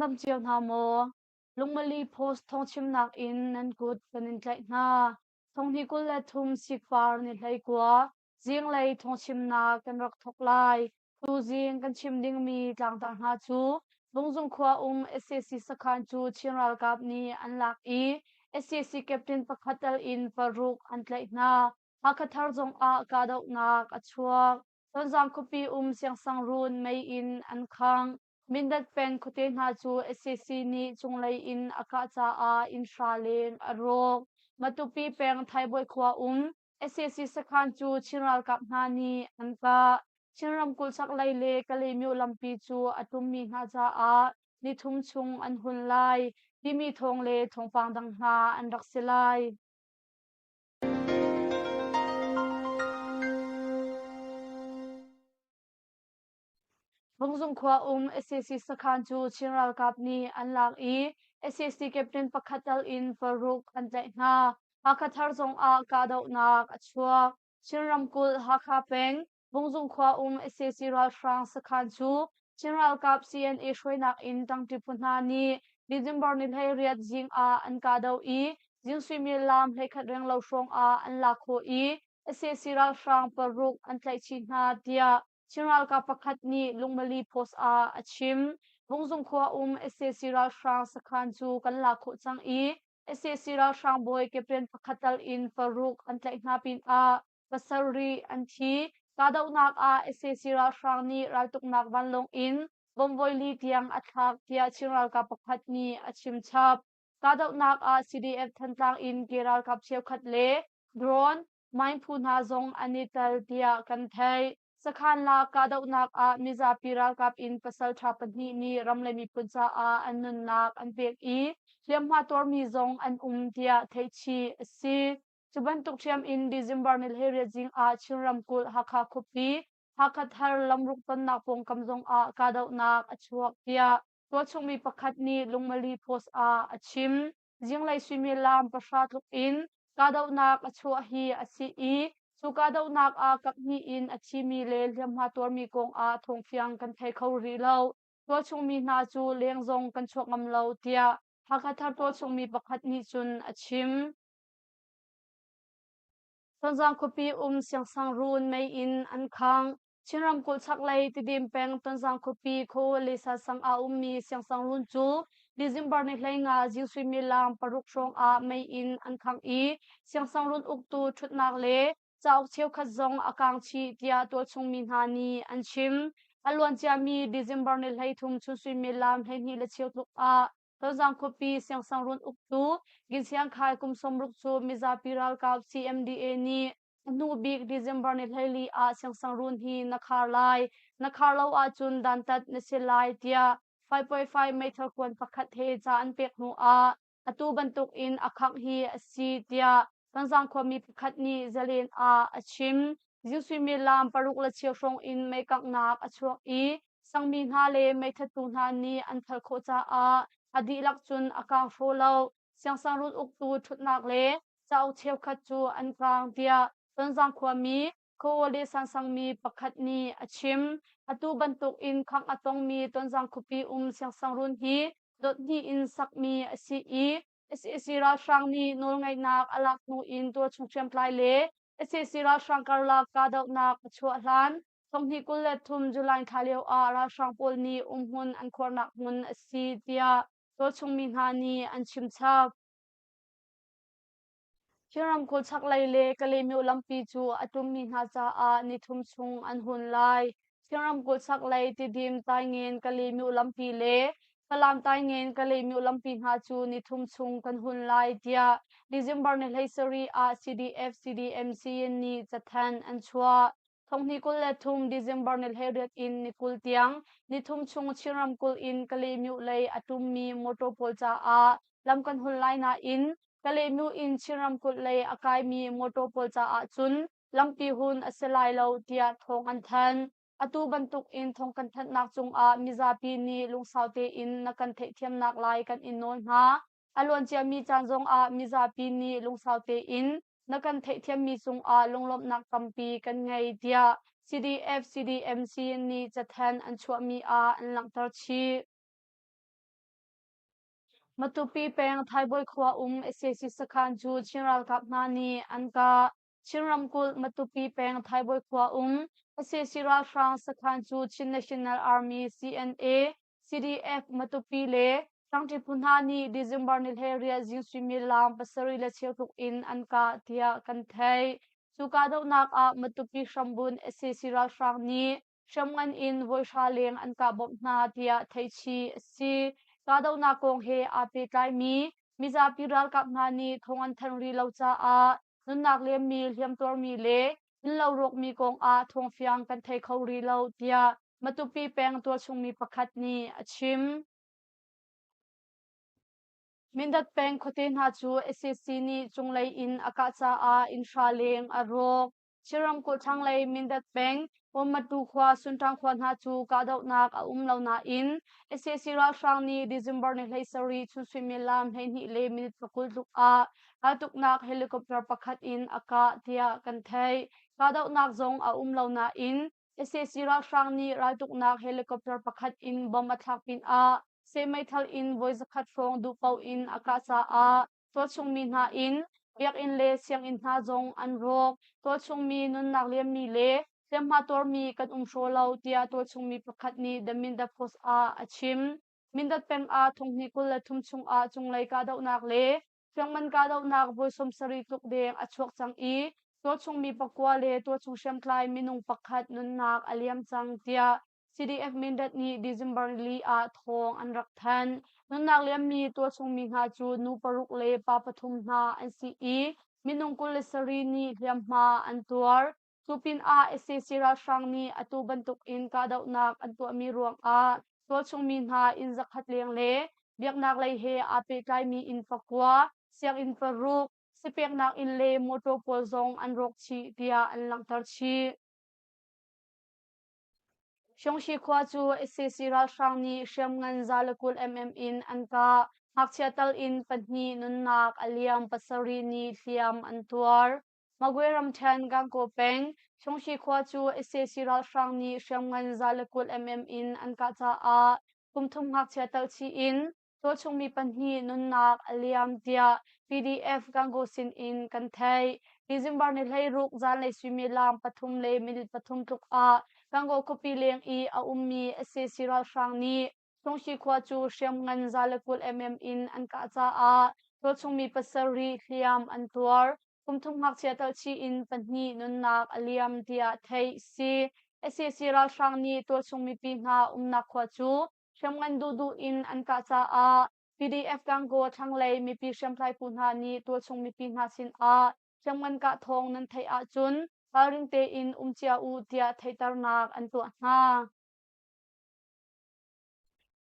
dam cio hna maw? Lungmali Post thawngchimnak in nan kut kan in tlaih hna. Thonghnih 23 sikfar ni 19 zinglei thawngchimnak kan rak thawk lai. Tuzing kan chim dingmi tlangtar hna cu Bungzung khua um sac sakhan cu Chin ralkap nih an lak i sac captain pakhat tal in paruk an tlaih hna. Hakha Thar zongah kahdohnak a chuak. Tonzang khuapi um Siangsangruun mei in an khangh. Mindat peng khuate hna cu sac nih cunglei in a kah caah inn hra leng a rawk. Matupi peng Thaibawi khua um sac sakhan cu Chin ralkap hna nih an kah. Chin ramkulh chaklei le Kalaymyo lampi cu a tlummi hna caah nithum chung an hun lai timi thawng le thawngpang dang hna an rak si lai. Bungzung khua um sac sakhan cu Chin ralkap nih an lak i sac captain pakhat tal in paruk an tlaih hna. Hakha Thar zongah kahdohnak a chuak. Chin ramkulh Hakha peng Bungzung khua um sac ralhrang sakhan cu Chin ralkap CNA hruainak in ṭangṭi phu hna nih December ni 18 zing ah an kahdoh i zing suimilam 11 renglo hrawng ah an lak khawh i sac ralhrang paruk an tlaihchih hna tiah Chin ralkap pakhat nih Lungmali Post ah a chim. Bungzung khua um sac ralhrang sakhan cu kan lak khawh cang i sac ralhrang bawi captain pakhat tal in paruk an tlaih hna pinah pasarih an thi. Kahdohnak ah sac ralhrang nih raltuknak vanlawng in bomb voili tiang a thlak tiah Chin ralkap pakhat nih a chim chap. Kahdohnak ah CDF Thantlang in ke ralkap cheukhat le drone, mine phu hna zong an i tel tiah kan theih. Sakhan lak kahdohnak ah mizapi ralkap in pasalṭha pahnih nih ram le miphun caah an nunnak an pek i hliamhma tuarmi zong an um tiah theihchih a si. Cu bantuk ṭhiam in December ni 18 zing ah Chin ramkulh Hakha khuapi Hakha Thar lamruk tonnak pawngkam zong ah kahdohnak a chuak tiah tualchungmi pakhat nih Lungmali Post ah a chim. Zinglei suimilam 9 tluk in kahdohnak a chuah hi a si i cu kahdohnak ah kaphnih in a thimi le hliamhma tuarmi kong ah thawngfiang kan thei kho rih lo. Tualchungmi hna cu leng zong kan chuak ngam lo tiah Hakha Thar tualchungmi pakhat nih cun a chim. Tonzang khuapi um Siangsangruun mei in an khangh. Chin ramkulh chaklei Tidim peng Tonzang khuapi Khualisa sang ah ummi Siangsangruun cu December ni 15 zing suimilam 6 hrawng ah mei in an khangh i Siangsangruun uktu ṭhutnak le cauk cheukhat zong a kaang chih tiah tualchung mi hna nih an chim. A luanciami December ni 33 chun suimilam 12 le cheu tluk ah Tonzang khuapi Siangsangruun uktu Ginsiangkhai kum 60 cu mizapi ralkap CMDA nih a hnu bik December ni 14 ah Siangsangruun hi na khar lai, na khar lo ahcun dantat na si lai tiah 5.5 meithal kuan pakhat he ca an pek hnu ah atu bantuk in a khangh hi a si tiah Tonzang khuami pakhat nih Zalen ah a chim. Zing suimilam 6 le cheu hrawng in mei kanghnak a chuak i sangmi hna le meithattu hna nih an phal khawh caah a dihlak cun a kang hraw lo. Siangsangruun uktu ṭhutnak le cauk cheukhat cu an kang tiah Tonzang khuami Khuawale sansangmi pakhat nih a chim. Atu bantuk in khangh a tongmi Tonzang khuapi um Siangsangruun hi dot hnih in sakmi a si i sac ralhrang nih nawlngeihnak a lak hnu in tualchung hriamtlai le sac ralhrang karlak kahdohnak a chuah hlan 2023 July thla lio ah ralhrang pawl nih umhmun an khuarnak hmun a si tiah tualchungmi hna nih an chim chap. Chin ramkulh chaklei le Kalaymyo lampi cu a tlummi hna caah nithum chung an hun lai. Chin ramkulh chaklei Tidim Taingen Kalaymyo lampi le Falam Taingen Kalaymyo lampi hna cu nithum chung kan hun lai tiah December ni 17 ah CDF CDMC nih cathanh an chuah. Thonghnih 23 December ni 18 in ni 20 tiang nithum chung Chin ramkulh in Kalaymyo lei a tummi motor pawl caah lam kan hun lai nain Kalaymyo in Chin ramkulh lei a kaimi motor pawl caah cun lampi hun a si lai lo tiah thawng an thanh. Atu bantuk in thawng kan thanhnak cungah mizapi nih lungsau tein na kan theihthiamnak lai kan in nawl hna. A luanciami caan zongah mizapi nih lungsau tein na kan theihthiammi cungah lunglawmhnak tampi kan ngei tiah CDF CDMC nih cathanh an chuahmi ah an langhter chih. Matupi peng Thaibawi khua um sac sakhan cu Chin ralkap hna nih an kah. Chin ramkulh Matupi peng Thaibawi khua um sac ralhrang sakhan cu Chin National Army CNA, CDF Matupi le Ṭangṭi phu hna nih December ni 18 zing suimilam 7 le cheu tluk in an kah tiah kan theih. Cu kahdohnak ah Matupi hrambunh sac ralhrang nih hriamngan in voi hra leng an kah bawmh hna tiah theihchih a si. Kahdohnak kong he aa pehtlaimi mizapi ralkap hna nih thawng an thanh rih lo caah nunnak liammi, hliamtuarmi le innlo rawkmi kong ah thawngfiang kan thei kho rih lo tiah Matupi peng tualchungmi pakhat nih a chim. Mindat peng khuate hna cu sac nih cunglei in a kah caah inn hra leng a rawk. Chin ramkulh thlanglei Mindat peng Wamatu khua Sunṭang khua hna cu kahdohnak a um lo nain sac ralhrang nih December ni 17 chun suimilam 12 le minute 20 tluk ah raltuknak helicopter pakhat in a kah tiah kan theih. Kahdohnak zong a um lo nain sac ralhrang nih raltuknak helicopter pakhat in bomb a thlak pinah seh meithal in voi zakhat hrawng duh paoh in a kah caah tualchungmi hna inn, biakinn le sianginn hna zong an rawk. Tualchungmi nunnak liammi le hliamhma tuarmi kan um hraw lo tiah tualchungmi pakhat nih The Mindat Post ah a chim. Mindat peng ah thonghnih 23 chungah cunglei kahdohnak le hriamngan kahdohnak voi 70 tluk deng a chuak cang i tualchungmi pakua le tualchung hriamtlai minung pakhat nunnak a liam cang tiah CDF Mindat nih December li ah thawng an rak thanh. Nunnak liammi tualchungmi hna cu nu paruk le pa pathum hna an si i minung 27 nih hliamhma an tuar. Cu pinah sac ralhrang nih atu bantukin kahdohnak an tuahmi ruangah tualchungmi hna inn zakhat leng le biaknak lei he aa pehtlaimi inn pakua, sianginn paruk, sipeknak inn le mawṭaw pawl zong an rawk chih tiah an langhter chih. Hriangshi khua cu sac ralhrang nih hriamngan 120 mm in an kah. Ngakchia tal in pahnih nunnak a liam, pasarih nih hliam an tuar. Magwe ramṭhen Gangaw peng Hriangshi khua cu sac ralhrang nih hriamngan 120 mm in an kah caah kum thum ngakchia tal chih in tualchungmi pahnih nunnak a liam tiah PDF Gangaw sin in kan theih. December ni 16 zanlei suimilam pathum le minute pathum tluk ah Gangaw khuapi leng i a ummi sac ralhrang nih Hlungsi khua cu hriamngan 120 mm in an kah caah tualchungmi pasarih hliam an tuar. Kum thum ngakchia talchih in pahnih nunnak a liam tiah theih si. sac ralhrang nih tualchung mipi hna umnak khua cu Hriamngan duhduh in an kah caah PDF Gangaw thlanglei mipi hriamtlai phu hna nih tualchung mipi hna sinah hriamngan kah thawng nan theih ahcun ralring tein um cia u tiah theihternak an tuah hna.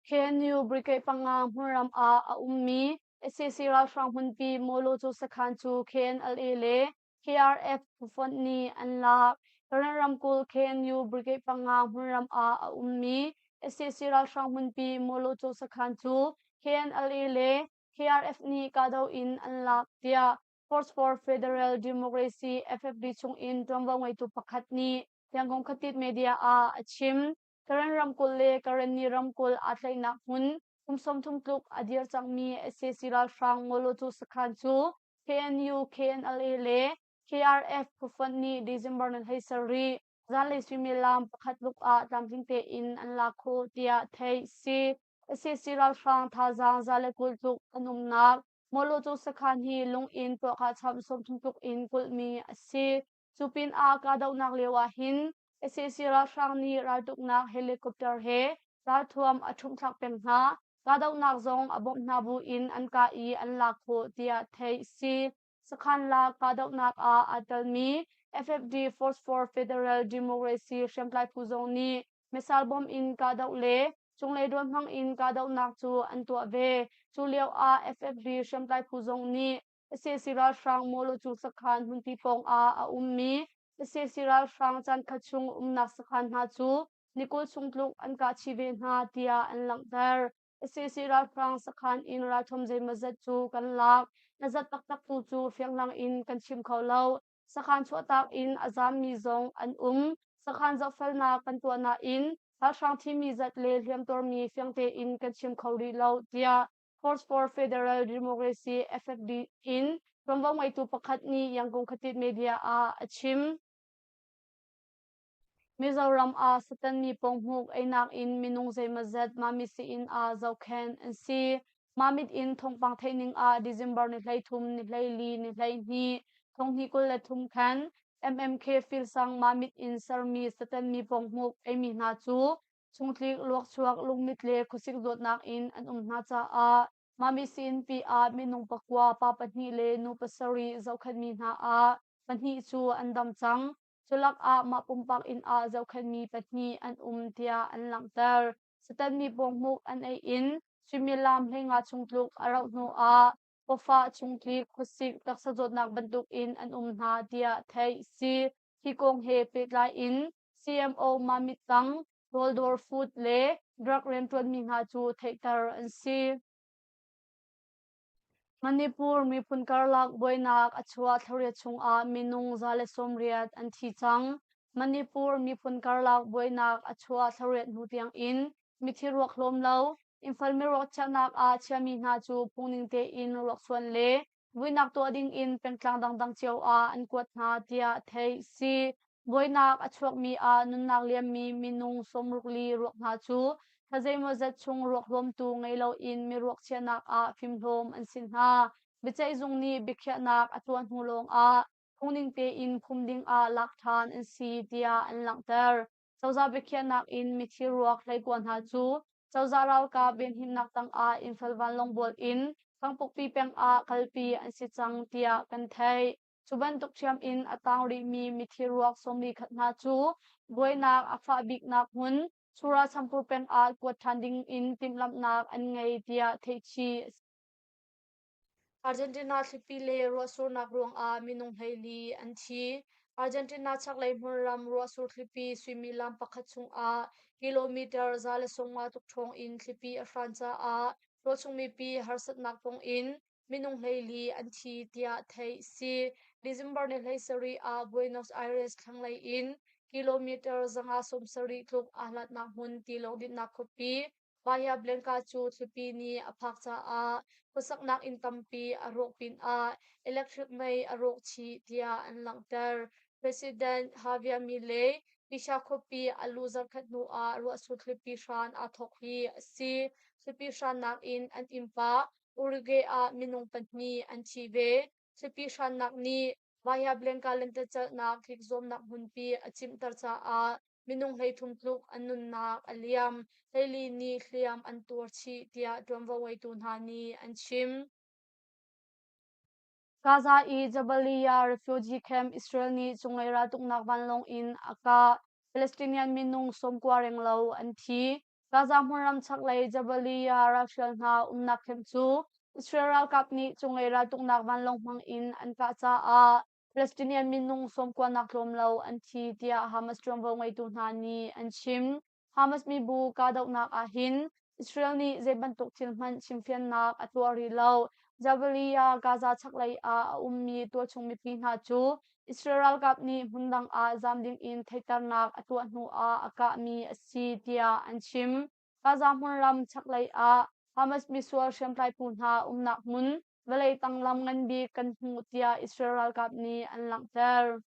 KNU Brigade panga hmunram ah a ummi sac ralhrang hmunpi Mawlaw sakhan cu KNLA le KRF phufonh nih an lak. Karen ramkulh KNU Brigade panga hmunram ah a ummi sac ralhrang hmunpi Mawlaw sakhan cu KNLA le KRF nih kahdoh in an lak tiah Force for Federal Democracy FFD chungin ṭuanvo ngeitu pakhat nih Yangon Khatit Media ah a chim. Karen ramkulh le Karenni ramkulh aa tlaihnak hmun kum 30 tluk a dir cangmi sac ralhrang Mawlaw sakhan cu KNU, KNLA le KRF phufonh nih December ni 17 zanlei suimilam pakhat tluk ah tlamtling tein an lak khawh tiah theih si. sac ralhrang thazaang 120 tluk an umnak Mawlaw sakhan hi lung in tuahkah cham 30 tluk in kulhmi a si. Cu pinah kahdohnak lio ah hin sac ralhrang nih raltuknak helicopter he ralthuam a ṭhumhthlak peng hna. Kahdohnak zong a bawmh hna buin an kah i an lak khawh tiah theih si. Sakhan lak kahdohnak ah aa telmi FFD Force for Federal Democracy hriamtlai phu zong nih missile bomb in kahdoh le cunglei drone hmang in kahdohnak cu an tuah ve. Cu lio ah FFD hriamtlai phu zong nih sac ralhrang Mawlaw sakhan hmunpi pawng ah a ummi sac ralhrang caankhat chung umnak sakhan hna cu ni 20 chung tluk an kah chih ve hna tiah an langhter. sac ralhrang sakhan in ralthum zeimawzat cu kan lak. Na zat taktak tu cu fianghlang in kan chim kho lo. Sakhan chuahtak in a zaammi zong an um. Sakhan zohfelnak kan tuah nain ralhrang thimi zat le hliamtuarmi fiang tein kan chim kho rih lo tiah. Force for Federal Democracy FFD in ṭuanvo ngeitu pakhat nih Yangon khuatit media ah a chim. Mizoram ah Satan mi pawnghmuk einak in minung zeimawzat Mamit sii-inn ah zohkhenh an si. Mamit in thawngpang theih ning ah December ni 13, ni 14, ni 12, thonghnih 23 khan MMK Filsang Mamit in sermi Satan mi pawnghmuk eimi hna cu chungtlik, luakchuak, lungmit le khuasik zawtnak in an um hna caah Mamit sii-innpi ah minung pakua, pa pahnih le nu pasarih zohkhenhmi hna ah pahnih cu an dam cang. Culak ah mah pumpak inn ah zohkhenhmi pahnih an um tiah an langhter. Satan nih pawnghmuk an ei in suimilam 15 chung tluk a rauh hnu ah pawfah chungtlik, khuasik, taksa zawtnak bantuk in an um hna tiah theih si. Hi kong he pehtlai in CMO Mamit Tang, rawldawr food le drug rianṭuanmi hna cu theihter an si. Manipur miphun karlak buainak a chuah thlariat chungah minung 180 an thi cang. Manipur miphun karlak buainak a chuah thlariat hnu tiangin mithi ruak hlawm lo, Imphal miruak chiahnak ah chiami hna cu phungning tein ruaksuan le vuinak tuah dingin pengtlang dangdang cio ah an kuat hna tiah theih si. Buainak a chuakmi ah nunnak liammi minung 64 ruak hna cu thla zeimawzat chung ruak hlawmtu ngei loin miruak chiahnak ah fimhlawm an si hna. Biaceihzung nih biakhiahnak a tuah hnu lawngah phungning tein phum dingah lak ṭhan an si tiah an langhter. Cozah biakhiahnak in mithi ruak 19 hna cu cozah ralkap venhimnak tangah Imphal vanlawng bual in Kangpokpi peng ah kalpi an si cang tiah kan theih. Cu bantuk ṭhiam in a tang rihmi mithi ruak 41 hna cu buainak a fah biknak hmun Churachandpur peng ah kuat ṭhan ding in timhlamhnak an ngei tiah theihchih a si. Argentina thlipi le ruahsurnak ruangah minung 14 an thi. Argentina chaklei hmunram ruahsur thlipi suimilam pakhat chungah kilometer 150 tluk ṭhawng in thlipi a hran caah tualchung mipi harsatnak tong in minung 14 an thi tiah theih si. December ni 17 ah Buenos Aires thlanglei in kilometer 570 tluk aa hlatnak hmun tilawng dinhnak khuapi Bahia Blanca cu thlipi nih a phak caah khuasaknak inn tampi a rawk pinah electric mei a rawk chih tiah an langhter. President Javier Milei Pisha khuapi a luh zarhkhat hnu ah ruahsur thlipi hran aa thawk hi a si. Thlipi hrannak in an innpa Uruguay ah minung pahnih an thi ve. Thlipi hrannak nih Bahia Blanca lentecelhnak tlikzuamnak hmunpi a cimhter caah minung 33 tluk an nunnak a liam. 14 nih hliam an tuar chih tiah ṭuanvo ngeitu hna nih an chim. Gaza i Jabalia refugee camp Israel nih cunglei raltuknak vanlawng in a kah. Palestinian minung 90 renglo an thi. Gaza hmunram chaklei Jabalia ralhrial hna umnak camp cu Israel ralkap nih cunglei raltuknak vanlawng hmang in an kah caah Palestinian minung 90 nak tlawm lo an thi tiah Hamas ṭuanvo ngeitu hna nih an chim. Hamas mibu kahdohnak ah hin Israel nih zei bantuk thil hmanh chimfiannak a tuah rih lo. Jabalia Gaza chaklei ah a ummi tualchung mipi hna cu Israel ralkap nih hmundang ah zaam ding in theihternak a tuah hnu ah a kahmi a si tiah an chim. Gaza hmunram chaklei ah Hamas misual hriamtlai phu hna umnak hmun vawlei tang lam ngan bik kan hmuh tiah Israel ralkap nih an langhter.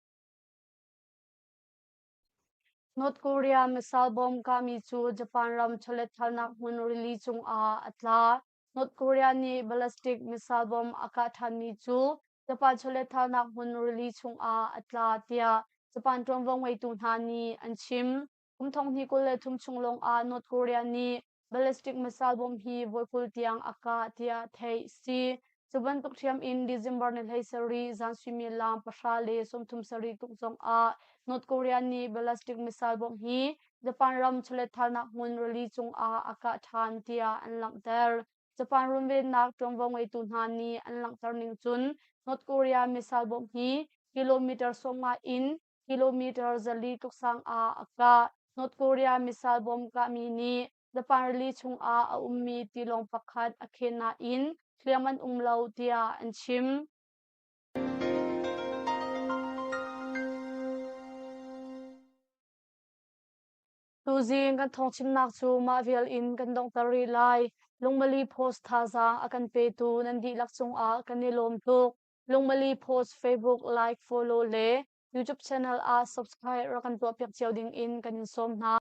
North Korea missile bomb kahmi cu Japan ram chawletthalnak hmun rili cungah a tla. North Korea nih ballistic missile bomb a kah ṭhanmi cu Japan chawletthalnak hmun rili chungah a tla tiah Japan ṭuanvo ngeitu hna nih an chim. Kum 2023 chung lawngah North Korea nih ballistic missile bomb hi voi 20 tiang a kah tiah theih si. Cu bantuk ṭhiam in December ni 17 zan suimilam 10:37 tuk zongah North Korea nih ballistic missile bomb hi Japan ram chawletthalnak hmun rili cungah a kah ṭhan tiah an langhter. Japan runvennak ṭuanvo ngeitu hna nih an langhter ning cun North Korea missile bomb hi kilometer 50 in kilometer 400 tluk sang ah a kah. North Korea missile bomb kahmi nih Japan rili chungah a ummi tilawng pakhat a khen nain hliam an um lo tiah an chim. Tuzing kan thawngchimnak cu mah vial in kan donghter rih lai. Lungmali Post thazaang a kan petu nan dihlak cungah kan i lawm tuk. Lungmali Post Facebook like, follow le YouTube channel ah subscribe rak kan tuahpiak cio ding in kan in sawm hna.